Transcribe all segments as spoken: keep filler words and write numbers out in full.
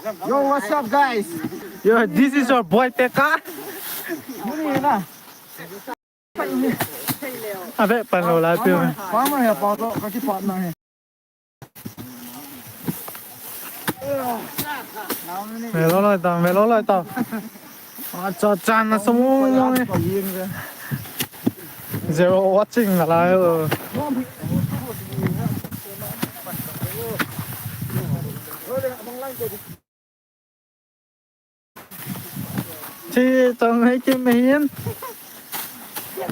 Yo, what's up, guys? Yo, this is your boy Teka. Muni na. Abe, pan lo lai pyo. Farmer he pa to, kaki partner he. Ve lo lai ta, ve lo lai ta. Acha, chan na so mo mo. Zero watching na lai. Chi chong hai kim hin.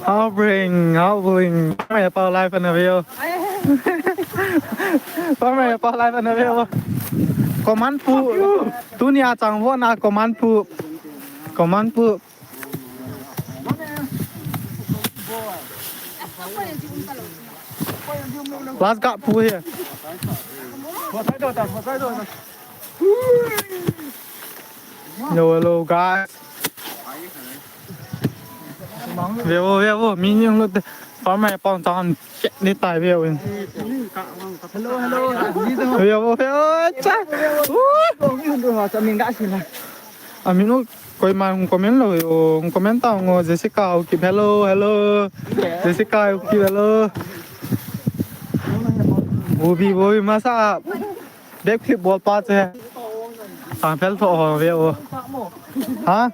Hao bring, hao bring. Mai pa live na veo. Pa mai pa live na veo. Command pu. Tunia chang vo na command pu. Command pu. Last gap pu here. Hello, hello, guys. Veo, veo, mi ni lo te. Farmer pa chang ni tai veo in. Hello, hello. Veo, veo, cha. Ui. Amin u, koima hung comment lou, hung comment tao ngo, Jessica Haokip, hello, hello. Jessica Haokip, hello. Bobby, Bobby, masa backflip bol pa che. Sang phel tho ho ve o. Ha?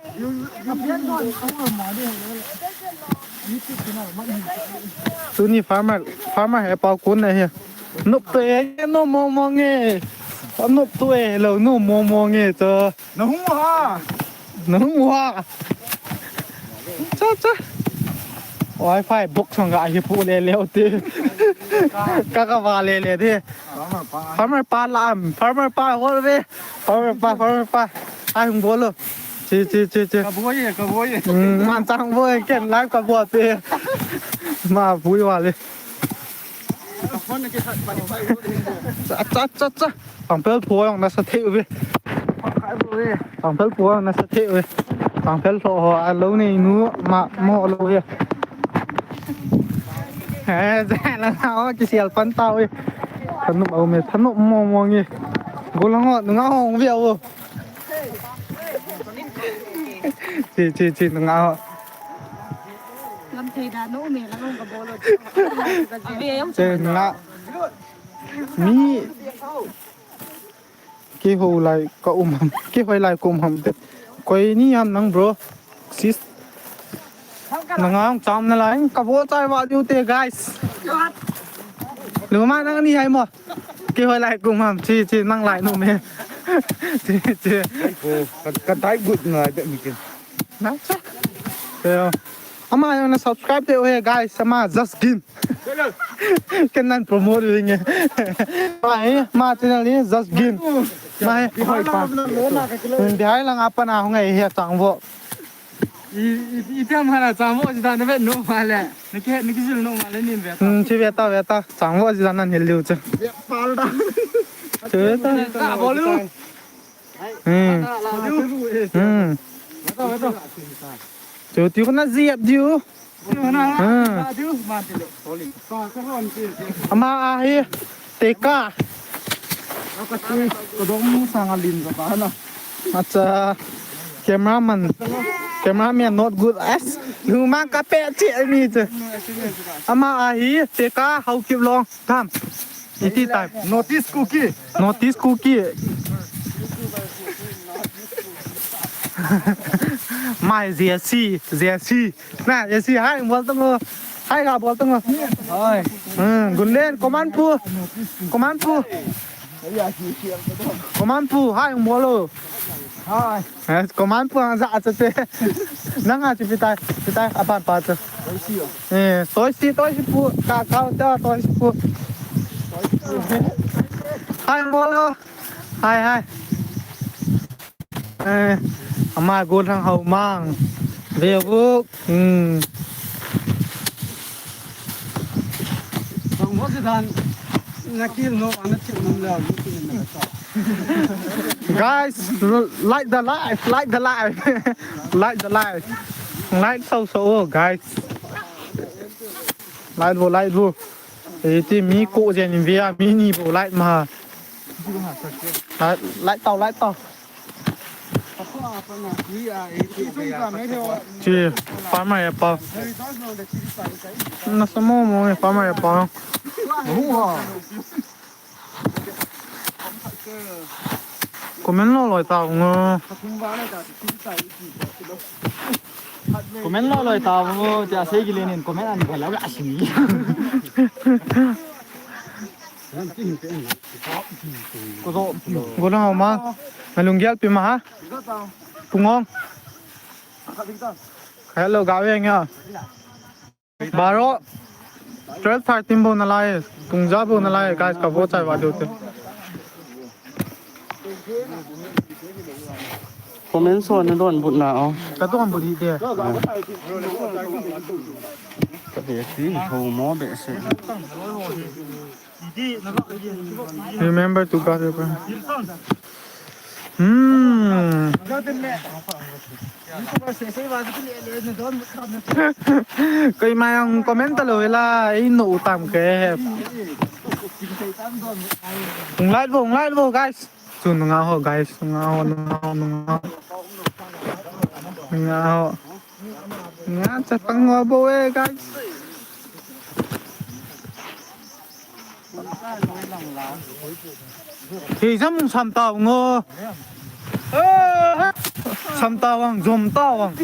Tuni farmer, farmer he pau kun na he. Nup to e, no mo mo nge. Nup to e, lo no mo mo nge to. Na hung ha. Na hung ha. Cha, cha. Wi-Fi box song ga hi pu le le o te. Ka ka va le le de. Farmer pa la am, farmer pa hol ve. Farmer pa, farmer pa. Ai hung bolo. Chi, chi, chi, chi. Ka boy, ka boy. Mm, man chang boy, ken live ka boy te. Ma bui wa le. Cha, cha, cha, cha. Pangpel pho jong nasa thei uve. Pangpel pho jong nasa thei uve. Pangpel tho ho a lo nei nu ma mo lo uve. Eh, ja la ho ki sial pan ta uve. Thanop au me, thanop mo mo nge. Go lang ho, nunga ho uve o. Chi, chi, chi, nunga ho. Lam thei da no me la ngong ka bolo. Ave jong. Chi, nunga. Mi kihoi lai ka um ham, kihoi lai ka um ham te. Koi ni ham nang bro, sis. Nang ang cham na lai, ka bo chai va diu te, guys. Luma nang ni hai mo. Kihoi lai ka um ham, chi, chi, nang lai nu me. Chi, chi. Ka, ka dai good ngai de mi kin. Na cha. Te. Ama jong na subscribe te o he, guys, ama Just Gin. Ken nan promote ring e. Ma he, ma channel ni Just Gin. Ma he. Bihai pa. Bihai lang apa na hung e he chang vo. I, i, i pia ma la chang vo ji da na ve no ma le. Ni ke, ni ke jil no ma le ni ve ta. Hmm, chi ve ta, ve ta. Chang vo ji da nan hil liu che. Ve pal da. Chi ve ta. Ka bolu. Hmm. Hmm. Chu tiu na ziap diu. Hmm. Ama ahi. Teka. Acha. Cameraman. Cameraman not good as. Luma ka pe chi ni che. Ama ahi. Teka Haokip long. Tham. Iti tai. Notice Kuki. Notice Kuki. Mai J C, J C. Na, J C, hai, bol tong o. Hai, ga bol tong o. Hai. Hmm, Gunlen, Command Pu. Command Pu. Command Pu, hai, bol o. Hai. Eh, Command Pu ang ja cha te. Nang a chi pitai, pitai apan pa cha. Toisi o. Eh, Toisi, Toisi Pu, ka, ka, ta, Toisi Pu. Hai, bol o. Hai, hai. Eh, ama go thang hao mang. Ve vo. Hmm. Bang mo si dan. Na kil no, ana chip nam la, ni kin na ta. Guys, l-, like the live, like the live. Like the live. Like so so, oh, guys. Like vo, like vo. Eh, ti mi ko jen via mi ni vo like ma. Like, like tao, like tao. Chi, farmer ya pa. Na samo mo farmer ya pa. Comment lo loi ta ngo. Comment lo loi ta ngo, tia sei gile nin comment an ba la la sini. Ko zo. Go na ma. Na lunggel pi ma ha. Pungong. Hello, ga ve nga. Baro. Twelve thirteen bou nalai. Pung ja bou nalai, guys, ka vo chai va deu te. Comment so na don but na o. Ka don but hi de. Ka be ti ho mo be se. Remember to God your prayer. Hmm. Koi mai ang comment ta lo la, ei no tam ke. Ung lai bo, ung lai bo, guys. Chu nunga ho, guys, nunga ho, nunga ho, nunga ho. Nunga ho. Nunga cha tang ho bo e, guys. Hi jam sam ta ngo. Sam ta wang, jom ta wang.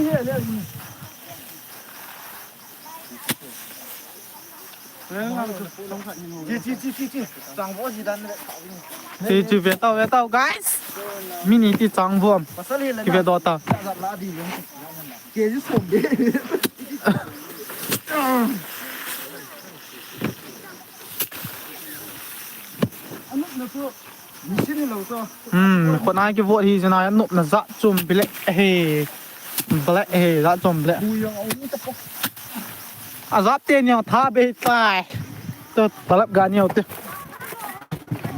Ti ti ve tau, ve tau, guys. Mini ti chang vom. Ti ve do ta. Hmm, khonai kivot hi jana nop na ja chom black he. Black he, ja chom black. A jap te niau tha be tai. To talap ga niau te.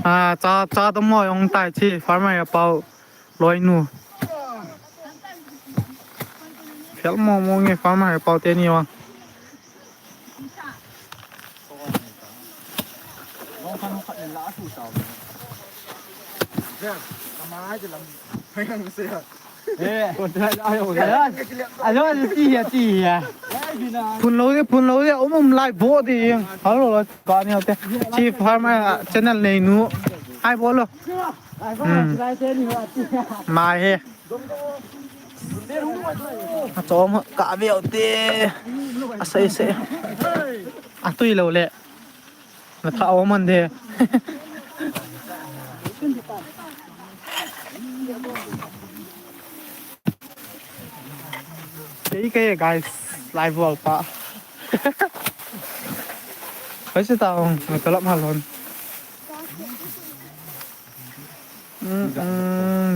A, cha, cha to mo yong tai chi, farmer ya pau. Loi nu. Fel mo mo nge farmer ya pau te niau. Phun lo de, phun lo de, um um lai bo de. Hello, lo ka ni te. Chi farmer channel nei nu. Hai bo lo. Hmm. Mai he. A chom ka ve u te. A sei sei. A tui lo le. Na tha o man de. Kei kei guys, live wall pa. Pai se ta ong, na kalap halon.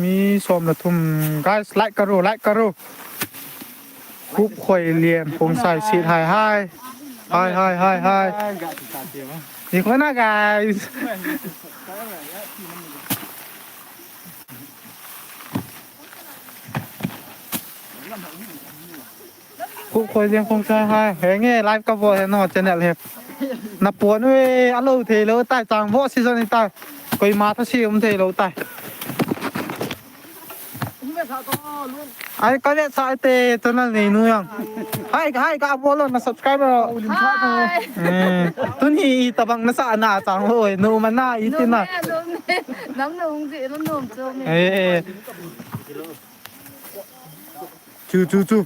Mi som le thum. Guys, like karo, like karo. Khup khoi lian, khong sai sit hai hai. Hai, hai, hai, hai. Ni khona, guys. Khup khoi lian khong sai hai. Henge, live ka vo he no channel he. Na pon ue, alo thei lo tai, chang vo season ni tai. Koima tha si um thei lo tai. Ai, ka le sa te channel nei nu yang. Hai, hai, ka vo lo na subscriber. Hai. Eh, tuni i tabang na sa na chang vo, nu mana i ti na. Nam na hung ji, nam nom cho me. Eh. Chu, chu, chu.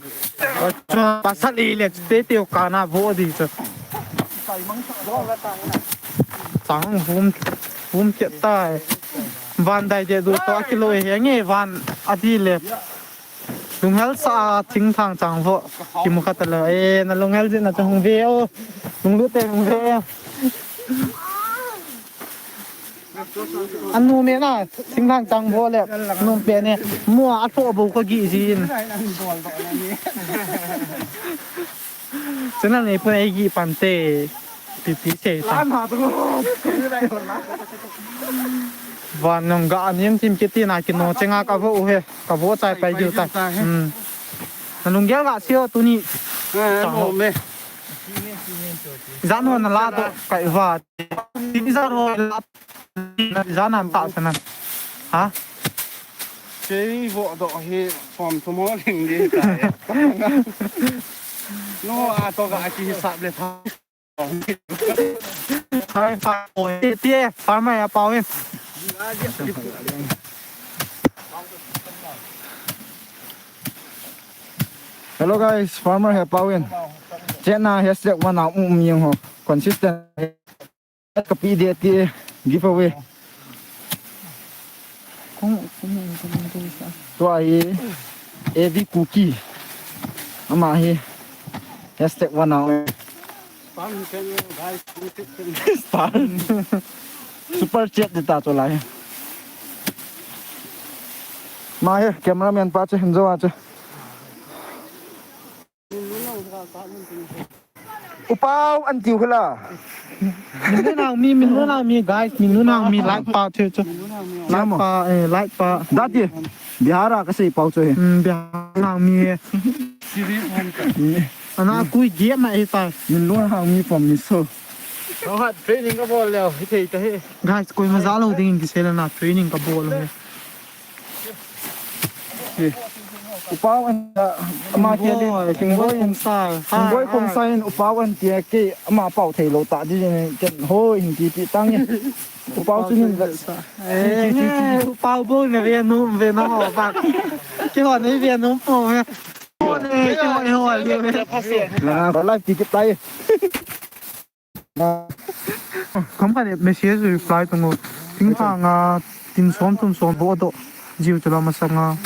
Chu, pasal i le, chu te te ka na vo di chu. Chang vum, vum ke tai. Van dai de du to a kilo he nge van a di le. Lunghel sa thingthang chang vo. Kimu kha ta le. E, na lunghel ji na chang ve o. Lunglut te hung ve. Anu me na, singthang chang vo le, nung pe ne, mua a tho bo ka gi jin. Chuna nei pun ei gi pan te, pi pi se ta. Van nung ga anim tim kiti na kino chenga ka vo u he, ka vo chai pai diu ta. Hmm. Na lunggel ga sio tuni. Eh, chang mo me. Jan ho na la to kai va. Ti jan ho la. Jan an ta sana. Ha? Kei vo do hi form tu mo ling di ta. No a to ga ki hisap le tha. Hai pa oi ti farmer ya pa oi. Hello guys, farmer he pau in. Chena hashtag one a um yung ho. Consistent. Copy de ti giveaway. Tua hi A V Kuki. Ama hi hashtag one a. Spam. Super chat de ta to lai. Ma hi cameraman pa che hinjo a che. Upau an tiu hula. Min lu nang mi, min lu nang mi, guys, min lu nang mi, like pa che che. Like pa, eh, like pa. Dati, Bihara ka sei pau che. Hmm, Bihara nang mi. Ana kui giat na e tai. Min lu nang mi from mi so. Kau hat training ka bol leo, hi thei ta hi. Guys, koima ja lou ding in kisei le na training ka bol lou. Upau an da ama kia de. Boy, Boy Khongsai. Boy Khongsai in upau an tia ke ama pau thei lou ta di ken ho hin ti ti tang e. Upau chu nin la. Eh, upau bo na ve no ve no ba. Ke ho nei ve no po. Ke ho nei ho le. La live ti ki tai. Kam khat message reply tung u. Ting ha nga tin som tum som bo do. Jiu chula masanga.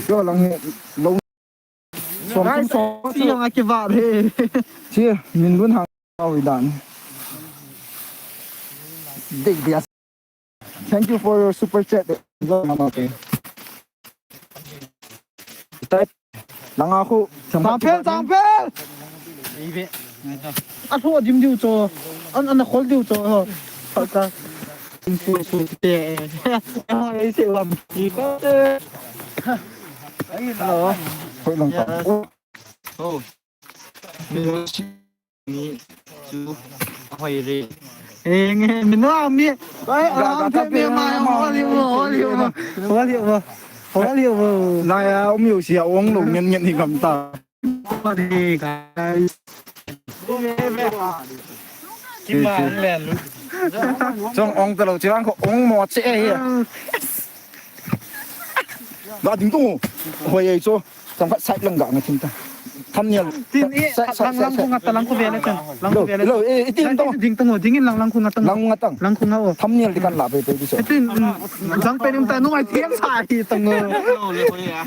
Yo lang he lo. Som tum som. Si yang aki va re. Si min lun ha. Au dan. Dei dia. Thank you for your super chat. Type. Langa khu. Changphel, changphel. A thu dim diu cho. An, an khol diu cho. Pha ta. Su su te. Ai se lam. Hello. Khoi lang ta. Oh. Mi chu hoi re. Eh, nge, min nang mi. Ai, ga, ga, ta pe, pe ma, ma, holi mo, holi mo. Holi mo. Holi mo. Na ya, um, yo, si ya, ong lo, ngen, ngen, hi gam ta. Holi, guys. Ki ma, le lu. Chong ong ta lo, chi lang ko ong mo che e. Ga ding tu. Hoi ai cho. Chang khat side lang ga nga chin ta. Thumbnail. Tin e, side, side, lang, side, lang khu side. Nga ta lang khu ve le chang. Lang khu ve le. Lo, eh, itin to. Ding tang o, ding in lang, lang khu nga tang. Lang nga tang. Lang khu nga o. Thumbnail di kan la pe pe di so. Itin, jang pe nim ta nu ai thiam sa hi tang o. Lo le ko ya.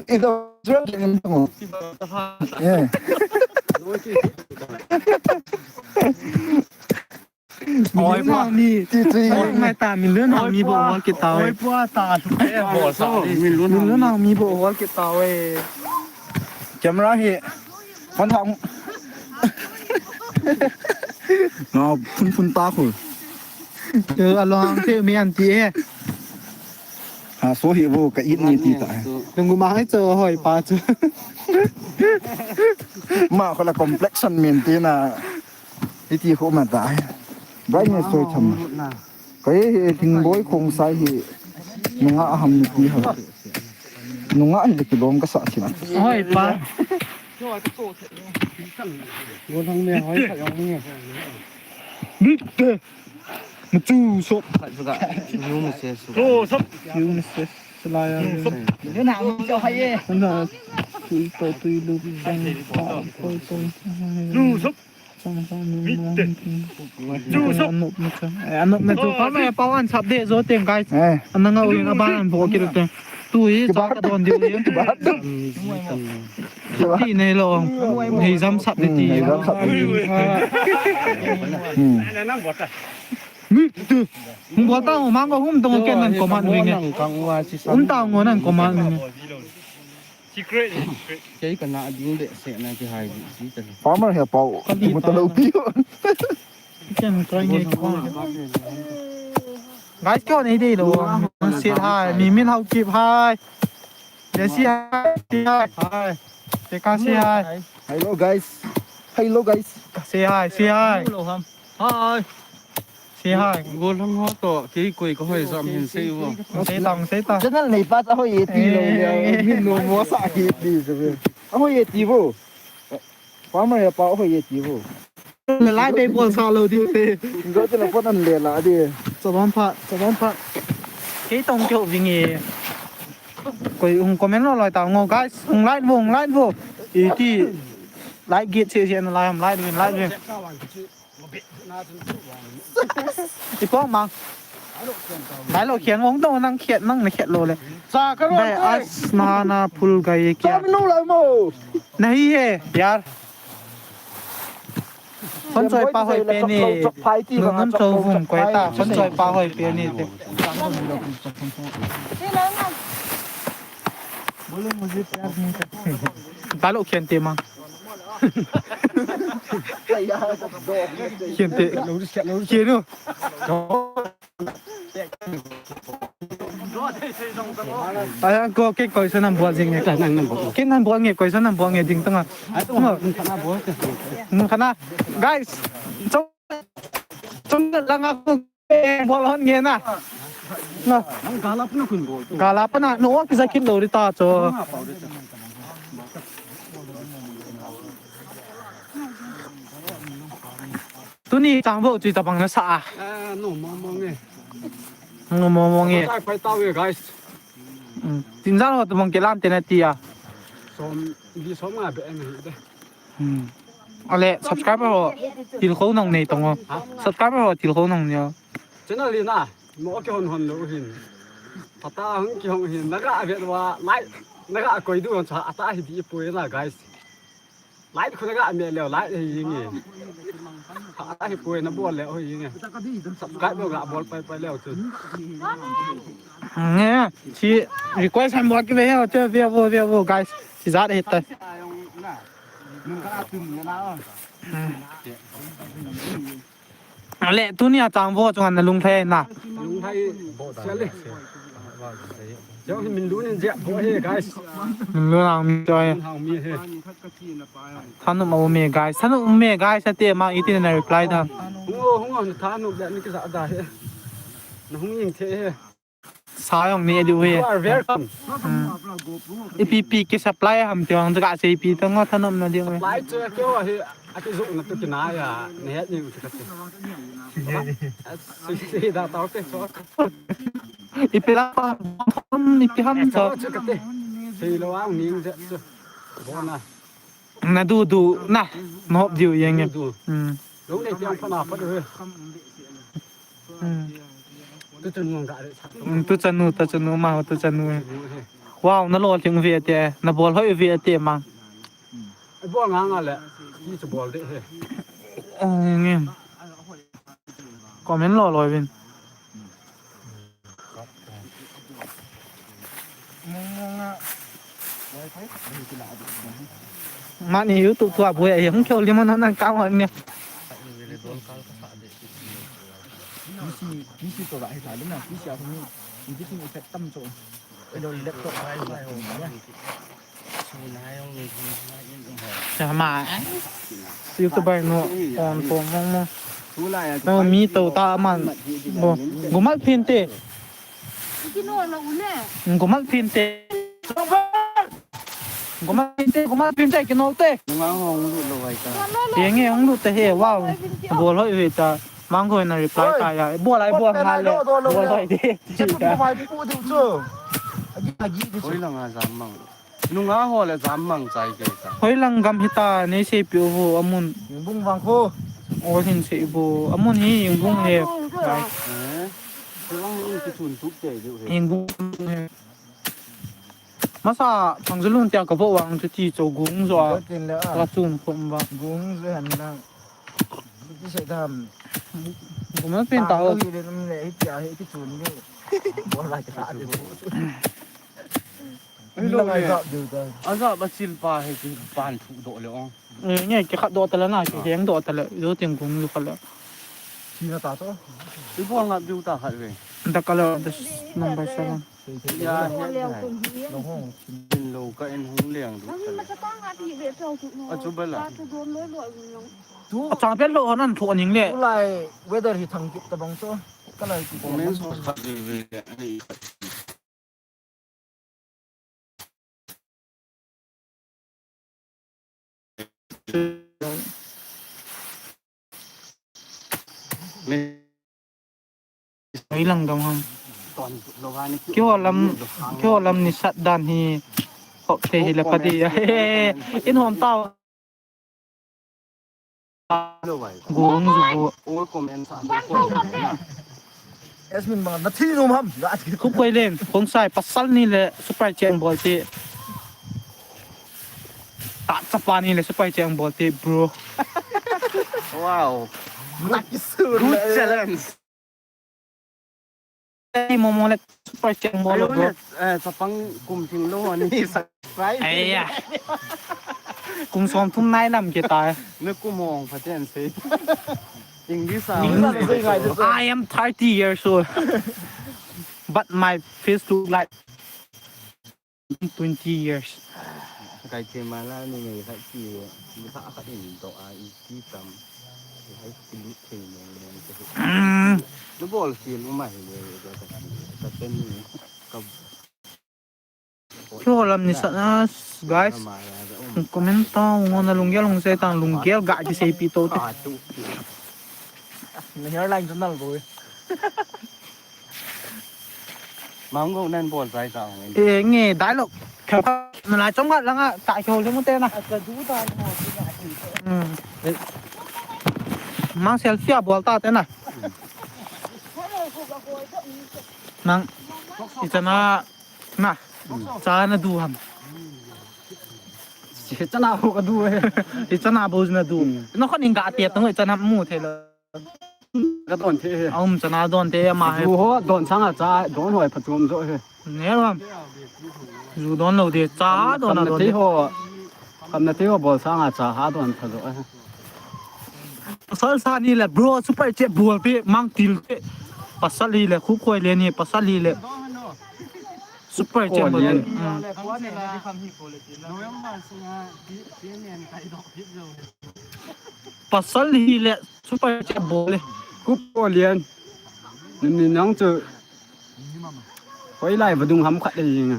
Ito, jang pe nim tang o. Yeah. Oi, pa. Min lu nang mi. Ti, ti. Oi, mai ta, min lu nang mi bo hol kit ta, oi. Oi, pa, ta, lu, eh, bol sa. Min lu nang mi bo hol kit ta, oi. Camera hi. Phone thang. Na, phun phun ta khu. Eh, along te mi an ti e. Ha, so hi bo ka it ni ti ta. Nang gu ma hai cho hoi pa chu. Ma ko la complexion min ti na. Iti khu ma ta. Brightness soi tham. Ka hi hi Thingboi Khongsai hi. Nunga aham ni ti ho. Nunga hi le kilom ka sa china. Hoi pa. Ngon hang me hoi ka yong me. Bit. Machu so. New message. New message. Salaya. New message. Nuna mo cho hai ye. Nuna. Tui to tui lu. Tui to. New message. Anop na chu. Anop na chu. Kama ya pawan sap de zo teng, guys. Ananga u na ban an bo kil teng. Tu hi cha ka don diu hi. Ti nei lo. Nei jam sap de ti. Nei jam sap de. Mi tu. Hung bol ta ho, mang ko hum tong ken nan comment ning e. Um ta ngo nan comment ning e. Secret, secret. Kei ka na ding de se na ki hai di si ta. Farmer he pau. Ki mu ta lo pi. Ken try nge ko. Guys, ko nei de lo. Sit hi, mi min hao kip hi. Jesse hi, hi. Hi. Te ka si hi. Hello guys. Hello guys. Say hi, say hi. Hello ham. Hi. Sei hai. Gollhang ho toh kei koi kahoi jong hin sei vo. Sei tang, sei tang. Channel nei pa chu ahoi e ti lou le. Eh. Min nom mo sa hi ti chu ve. Ahoi e ti vo. Farmer ya pa ahoi e ti vo. Le lai dei bol sa lou diu te. Go te la pon an le la di. Chadon pha, chadon pha. Kei tong keu ving e. Koi hung comment loi loi ta ngo guys. Hung like vo, hung like vo. Iti like get che che na lai ham like vin, like vin. Ipong mang. Dai lo khian wong dong nang khiat nang na khiat lo le. Sa ka ro. Dai as na na phul gai kia. Sa mi nu lai mo. Nahi he yar. Phone choi pa hoi pe ni. Nun nun chou vum koi ta. Phone choi pa hoi pe ni te. Dai lo khian te mang. Khian te. Khian u. Aya ko ke koi sa nan bol jing nge. Nang nan bol. Ke nan bol nge koi sa nan bol nge ding tanga. Nung khana. Guys. Chong, chong langa ko bol hon nge na. Na. Gala pana kun bol. Gala pana no ki sa kin lo ri ta cho. Tuni chang vo chui tabang na sa a. Ah, no, mo mo nge. No, mo mo nge. Pai, pai tau ye, guys. Mm. Tin jang ho tabang ke lam te na ti a. Som, di som nga be nge de. Hmm. Ale, subscriber ho, til kho nong nei tong o. Ha? Subscriber ho, til kho nong nei o. Channel li na, mo ke hon hon lo hin. Pata hung ki hong hin, na ga ve wa, like, na ga koi du hon sa, ata hi di poi na, guys. Like khu na ga me leo, like hi yin nge. Ata hi poi na bol leo hi yin nge. Subscribe lo ga bol pai pai leo chu. Nge, si request han bol ki ve ho, che ve vo, ve vo, guys. Si jat hi ta. Ale, tuni a chang vo chunga na lung thei na. Lung thei, sia le. Jong hi min lun in jep vo he, guys. Min lun ang mi choi. Min hang mi he. Thanop mo me, guys. Thanop me, guys. Ate ma iti na reply da. Hung o, hung o, thanop le ni ki sa da he. Na hung ing the he. Sa jong ne diu he. You are welcome. Hmm. Ipi pi ki supply ham ti jong ka sei pi tong thanop na diu he. Supply chu keu a hi, a ki zuk na tu ki na ya, ne het ni u chu ka ti. Si, si, da tau te so. Ipi la pa, ipi ham so. Chu ka ti. Sei lo ang ning je chu. Bo na. Na du du na. Na hop diu yeng. Du du. Hmm. Lo nei piang pha na pha du he. Hmm. Tu chanu, tu chanu ma, tu chanu. Wow, na lolhing ve te, na bol hoi ve te mang. Bol nga nga le, ki chu bol de he. Comment lo loi vin. Mani YouTube tua buai a hung keu lima na nang kau ni. P C, P C to la hi ta lima, P C a hung editing effect tam cho. Ilo laptop a hi la. Sama, eh? YouTuber no, on po mo mo. No, mi to ta man. Bo, gumal pin te. Kino lo ne. Gumal pin te. Gumal pin te, gumal pin te, kino te. Nunga hong lu lo vai ta. Yenge hong lu te he, wow. Bol hoi ve ta. Mang ko na reply ta ya. Bol ai bol nga le. Bol hoi de. Agi agi de. Oi la nga jam mang. Nunga ho le jam mang chai ke ta. Hoilang gam hita nei seipeh uvo amun. Yingbung vang kho. O hin sei uvo amun hi Yingbung he. Eh. Sivang hi kichun tup te diu he. Yingbung he. Masa Phangjalun tia kavo vang chu ti cho gung jo a. Tin le a. Ka chun khom va. Gung jo han na. Ti se dam. Gumal pin ta ho. Hi le nam le hi tia hi kichun ni. Bol la ka ta de. Ai lo le. Aja ba chil pa he ki pan thu do le ong. Eh, nge ki khat do ta le na, ki heng do ta le, do ting kung lu khat le. Chi na ta to. I bol ngap diu ta khat ve. Da color, the number seven. Ya, ya, ya. Lo hong. Lo ka in hong liang du. Nang ma cha ka nga ti ve pau tu no. A chu bala. Ka tu don loi loi un long. Tu. A chang pen lo nan thu aning le. Tulai weather hi thang kit tabang chu. Ka lai tu. Comment so khat ve ve le. Hoi lang dong ham. Keiho lam, keiho lam ni sat dan hi. Hop te hi le pha di. In hom tao. Gong zu bu. All comments are recorded. Esmin bang na thi nom ham. Khup koi len, Khongsai pasal ni le super cheng bol ti. Ta chapa ni le super cheng bol ti, bro. Wow. Good, good challenge. Ei, momo le super cheng bol lo, bro. Eh, chapang kum thing lo ni subscribe. Aiya. Kum som thum nai lam ke ta. Ne kum ong phaten sei. English ah. I am thirty years old. But my face look like twenty years. Kai che mala ni ngai khat ki, ni kha khat in to a i ki tam. Hai ki lut thei ne ne. Mm. Lu bol ki lu mai ne ka ka ten ni ka. Keiho lam ni sat na, guys. Comment tao, ngo na lunggel hung sei tang, lunggel ga ki seipi to te. Na hairline chu nal boi. Mang go nan bol sai sa hong. Eh, nge, dialogue. Kha, kha, na lai chom khat langa, ta kho le mu te na. Hmm. Mang selfie a bol ta te na. Mang, i chana, na, cha na du ham. Si chana ho ka du he. I chana bo na du. Hmm. Na khon in ga te tang, i chana mu the lo. Ka don the he. Aum chana don the ma he. Ju ho don sang a cha, don hoi pha chom jo he. Ne ram. Ju don lo de cha don a don the. Ho. Kam na the ho bol sang a cha ha don pha jo he. Pasal sa ni le bro super chat bol pe mang til te. Pasal hi le khu khoi le ni pasal hi le. Super chat bol pe. Pasal hi le super chat bol le. Kup ko lian. Ni nang chu. Hoilai vadung ham khat le jing.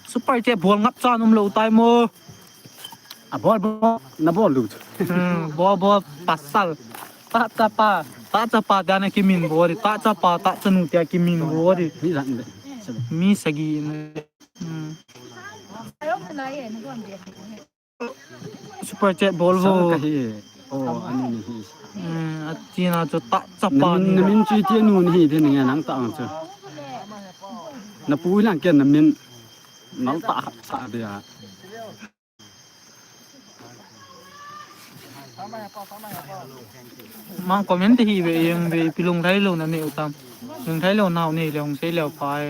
Super chat bol ngap cha num lo tai mo. A bol bol na bol lu. Hmm, bol bol pasal. Ta chapa, ta chapa dia na kimin bol di. Ta chapa, ta chanu dia kimin bol di. Mi jan de. Mi sagi ne. Hmm. Super chat bol vo. Sang ka hi. Oh, ani ni hi. Hmm, a tina chu ta chapa ni. Na min chu ti nu ni hi de ni nang ta ang chu. Na pu lang ken na min. Nal ta sa de ya. Mang comment hi ve, eng ve, pi lung thai lo na ne u tam. Lung thai lo nau ne le hung sei le pha e.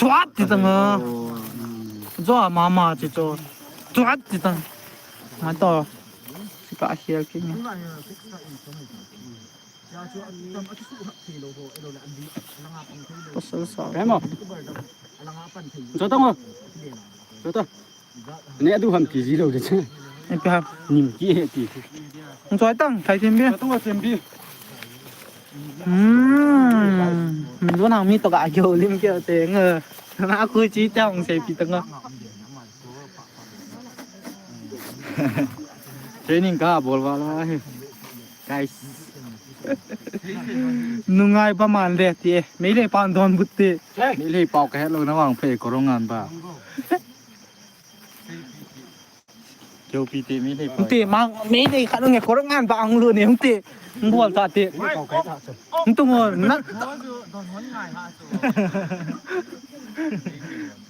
Chuat ti tang a. Jo a mama chi cho. Chuat ti tang. Ma to. Sika hial ki ni. Pasal sa. Kemo. Jota ngo. Jota. Ne adu ham ti ji lo de che. Ne pe ham. Nim ki he ti. Jota tang thai thim bi. Jota ngo thim bi. Hmm. Min lo nang mi to ga gyo lim gyo te nge. Na khu chi te hong sei pi tang a. Training ka bol va la he. Guys. Nungai pa man le ti e. Mei le pan don but ti. Mei le pau ka hello na wang phe ko rong an ba. Keu pi ti mei le pau. Ti mang mei le kha nge ko rong an ba ang lu ne ti. Bol ta ti. Tung on na.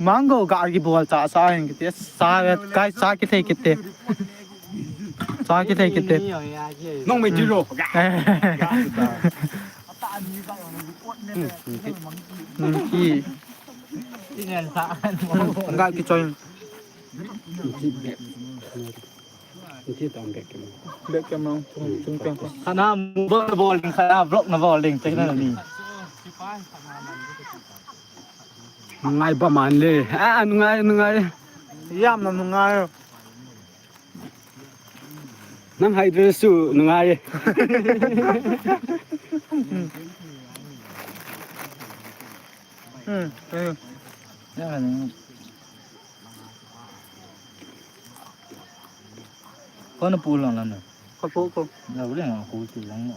Mango ga ki bol cha sa hin kiti sa kai sa ki thei kiti. Sa ki thei kiti. Nong mei ti ro. Nong ki. Ga ki choi. Bek. Bek ke mo. Chung, chung, chung. Khana vlog na bol ding, khana vlog na bol ding, tek na ni. Ngai ba man le. Ah, ngai, ngai. Yam na ngai. Nang hai dress chu ngai. Hmm. Hmm. Ko na pu lang lang na. Ko pu ko. La bu le nga ko ti lang na.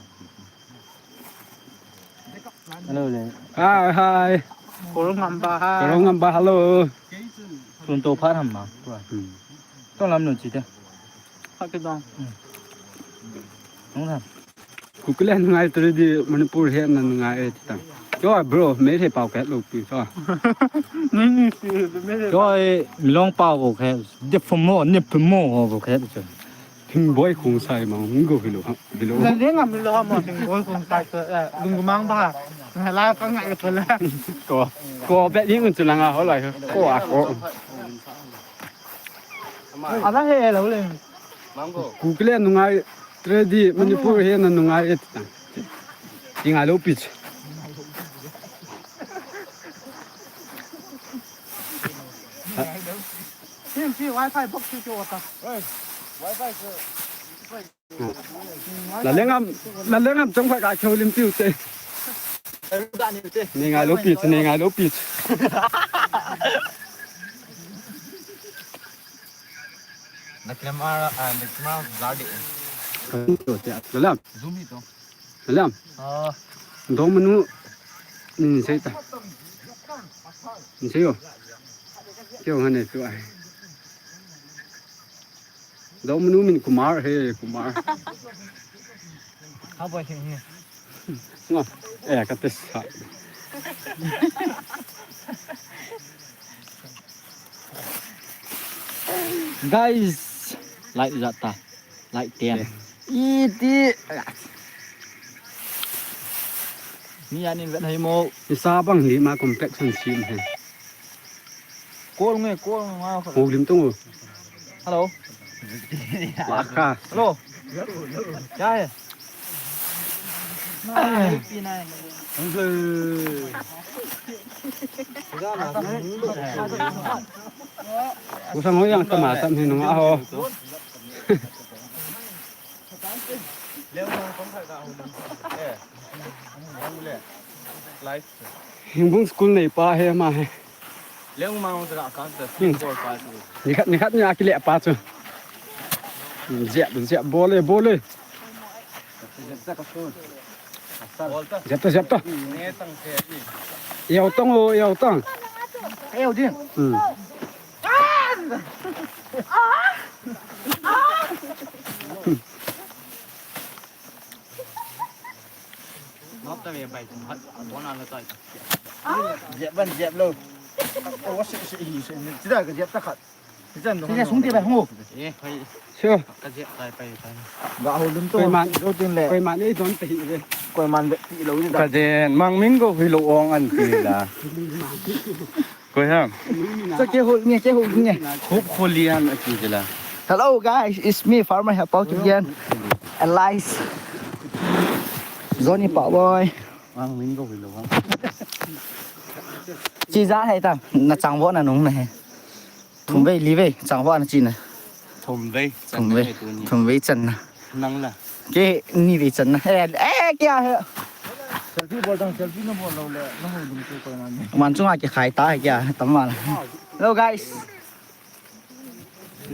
Hello le. Hi, hi. Ko ngam ba hi. Ko ngam ba, hello. Tun to pha tham ma. Hmm. To lam nu chi te. Pha ke dong. Hmm. Nung tham. Kuki le nungai three D Manipur hi na nungai e ta. Cho bro, me he pao ke lo pi cho. Ni ni si, me he. Cho e, mi long pao ko ke. De pho mo, ni pho mo ko ke cho. Thing boi khung sai ma, mi go hilo ha, hilo. Na le ngam lo ha mo, thing boi khung sai ko, eh, lung mang ba. Na la ka ngai ko le. Ko, ko be ni un chu la nga ho lai ko a ko. Ala he lo le. Kuki le nungai three D Manipur hi na nungai e ta. Ti ngai lo pi. Sim si wifi box si ko ta. Wifi ko. La lengam, la lengam chong kha ka chou lim piu te. Ni ngai lo pi, ni ngai lo pi. Na camera, ah, na camera jal de. Lalam. Zoom hi to. Lalam. Ah. Dong manu. Ni sei ta. Ni sei yo. Kyo hane tu ai. Dong manu min Kumar he, Kumar. Ha boy he. Ngo. Eh, ka tes ha. Guys, like jat ta. Like ten. Iti. Ni anin vet hai mo. Isa bang ni ma complexion sim he. Call nge, call nge. Ho lim tung. Hello. Laka. Hello. Kya hai? Kusang ho yang tama tam hi nung aho. Hingbung school nei pa he ma he. Lengmang jala kan ta. Hmm. Football pa chu. Ni khat, ni khat ni akile pa chu. Jep, jep, bol e, bol e. Jep ta, jep ta. Yau tong o, yau tong. Yau ding. Hmm. Jep ban jep lo. O, si, si, si, si. Sida ka jep ta khat. Sida sung ti ba hu. Eh, pai. Sure. Ka jep tai pai tai. Ga ho lum to. Koiman. Lo tin le. Koiman ei don te hi ve. Koiman be ti lo ni da. Ka den mang min go hi lo ong an ti la. Koi ham? Sa ke hol nge, ke hol nge. Khup Kholian ati jela. Hello guys, it's me, Farmer Hepao again. Alice. Johnny Pao Boy. Mang min go hilo ha. Chi ja hai ta, na chang vo na nung na he. Thum vei li vei, chang vo na chi na. Thum vei, thum vei, thum vei chan na. Nang la. Ke ni vei chan na. Eh, eh, kya hai? Selfie bol dang, selfie na bol lo le, na hoi dum chu ko na ni. Man chunga ke khai ta hai kya, tam ma la. Hello guys.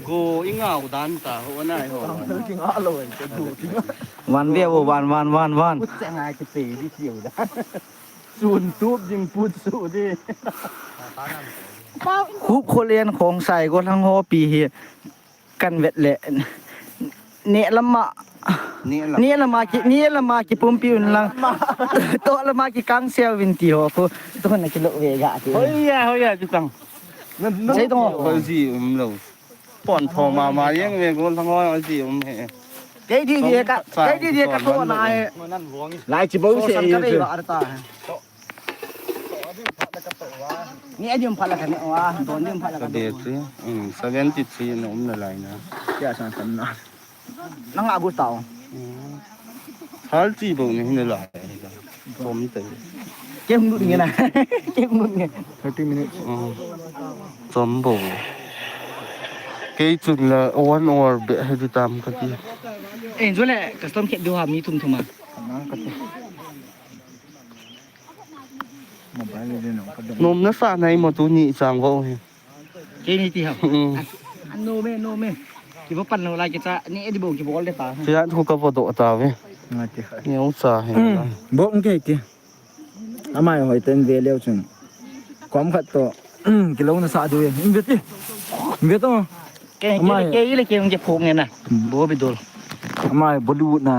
Go i ngau dan ta ho na ho. Ki nga lo en ke du. Van ve vo van van van van. Put chang ai ke pe di tiu da. Sun tup jing put su di. Khup Kholian Khongsai Golhang ho pi hi. Kan vet le. Ne lama. Ne lama ki, ne lama ki pumpi un lang. To lama ki kang sel vin ti ho ko. To na ki lo ve ga ti. Hoiya, hoiya, chu tang. Sei to. Ko ji um lo. Pon tho ma ma yeng ve go lang ho ji um he. Kei di di ka, kei di di ka to na e. Lai chi bo se e. Ni adim phala kane, wa, don dim phala kane. Battery, um, seventy three na um na lai na. Kya san san na. Nang a gu tao. Hal chi bo ni hin la. Chom te. Ke hung lut nge na. Ke hung lut nge. Thirty minutes. Chom bo. Kei chun la one hour be he di tam ka ti. Eh, jole custom kit du ha mi thum thum a. Mobile le no ka dong. Nom na sa nai mo tu ni chang vo he. Kei ni ti ham. An no me, no me. Ki bo pan lo lai ki cha ni e di bo ki bo le ta. Ti an khu ka bo do ta ve. Nga ti kha. Ni u cha he. Bo ng ke ke. Ama hoi ten ve leo chun. Kom khat to. Ki lo na sa du ye. Ve ti. Ve to. Ke ke ke le ke ke phu nge na. Bo bi dol. Ama Bollywood na.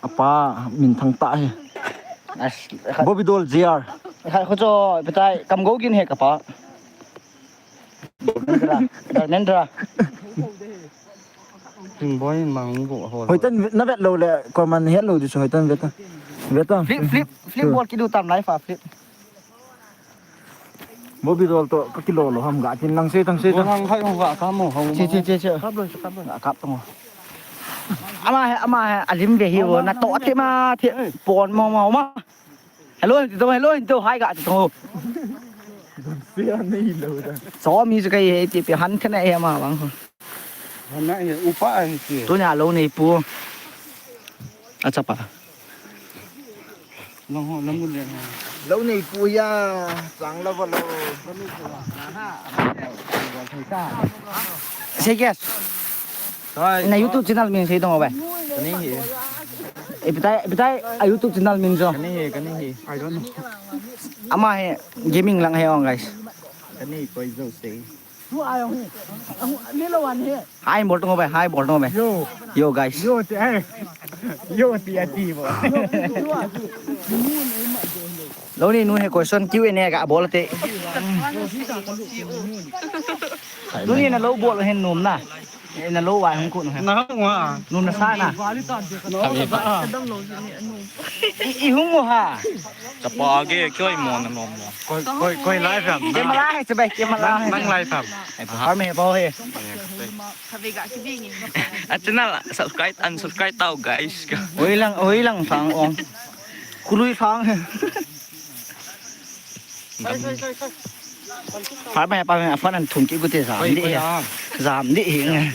Apa min thang ta he. Bobby Dol J R. Kha khu cho betai kam go gin he kapa. Dharmendra, Dharmendra. Tin boy mang go ho. Hoitan na vet lo le comment he lo di so hoitan vet. Vet. Flip flip flip bol ki du tam lai fa flip. Bobby Dol to ka kilo lo ham ga tin lang se tang se tang. Lang khai hong ga ka mo hong. Che che che che. Kap lo kap lo. Kap to. Ama he ama he alim ve hi wo na to te ma te pon mo mo ma. Hello to hello to hai ga to. Se a nei lo da. So mi se kai he ti pe han thena he ma bang. Han na he upa he ti. Tu nya lo nei pu. Acha pa. Lo nei pu ya, chang lo lo. Say yes. Na YouTube channel min sei dong bai. Kani hi. Eh, betai betai a YouTube channel min jo. Kani hi, kani hi. I don't know. Ama he gaming lang he ong guys. Kani koi jo sei. Hi bol tung bai, hi bol tung bai. Yo. Yo guys. Yo ti ai. Yo ti ati bo. Lo ni nu he question Q and A ga bol te. Lo ni na lo bol hen nom na. Na lo wa hung ku nu he. Na wa. Nom na sa na. I hung ha. Chapa ge kyo i mo na nom mo. Koi koi koi live ham. Camera he chabai camera. Nang live ham. Har me bao he. A channel subscribe and subscribe tau guys. Oi lang oi lang sang ong. Khului sang he. Har me pa me a fan an thum ki gute jam di he. Jam di he.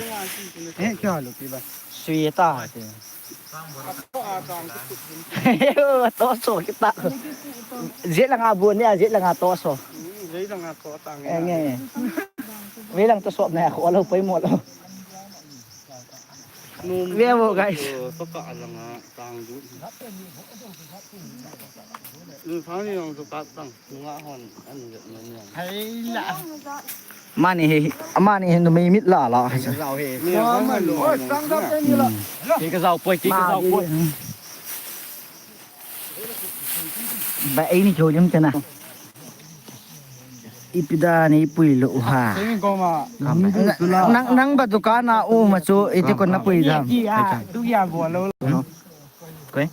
Eh kya lo ki ba. Sui ta. To so kita. Jet langa bu ni a jet langa to so. Jet langa to tang. Enge. Ve lang to so na ko lo poi mo lo. Ve mo guys. To ka langa tang du. Lu thang ni long to ka tang. Nunga hon an jet na ni. Hai la. Mani he, mani he numei mit la la. Kei ka jao poi, kei ka jao poi. Ba ei ni kyo jim tena. Ipi da ni pui lo ha. Nang nang ba dukan a u ma chu iti kon na pui da. Koi.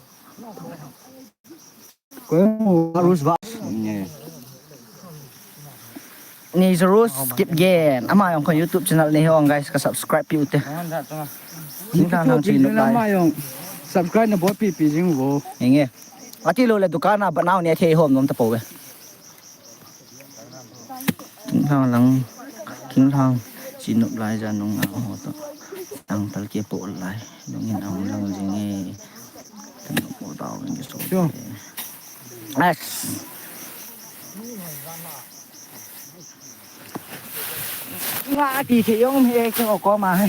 Ni Jerus Kipgen. Ama jong kon YouTube channel ni hong guys ka subscribe piu te. King thang thang chin lai. Ama jong subscribe na bol pipi jing vo. Inge. Ati lo le dukan a ba nau ni thei hom nom ta po ve. King thang lang king thang chin nop lai ja nung a ho to. Tang tal ke po lai. Nung in ang lang jing e. Tang po tao ngi so. As. Nga ti the yong he king o ko ma he.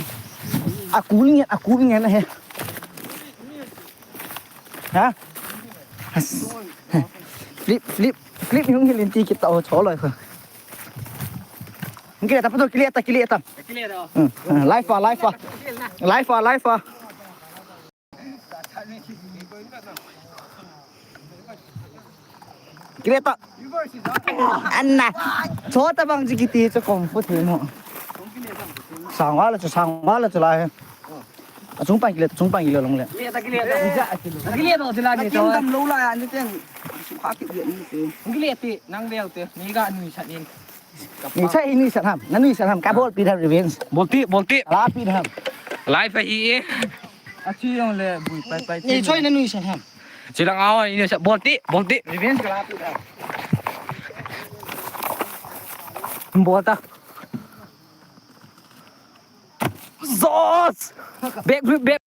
A kul ngen a kul ngen he. Ha? Flip flip flip yung hilin ti kita o cholo ko. Kile ta pato kile ta kile ta. Life a life a. Life a life a. Kile ta. Anna. Chota bang ji kiti cho kung fu the mo. Sangwala cho sangwala cho lai. Achung pan kile, achung pan kile long le. Kile ta kile ta. Kile ta kile ta. Akim dam lo la ya ni ten. Pati dia ni tu. Ngi le ti, nang veu ti, ni ga nuisat in. Nuisat hi nuisat ham, na nuisat ham, ka bolpi ham revenge. Bolpi, bolpi. Lapi ham. Live ahi e. Achi jong le bui pai pai. Ni choi na nuisat ham. Chilang awa ni nuisat, bolpi, bolpi. Revenge ka lapi ham. Bolta. Zos! Back, back, back.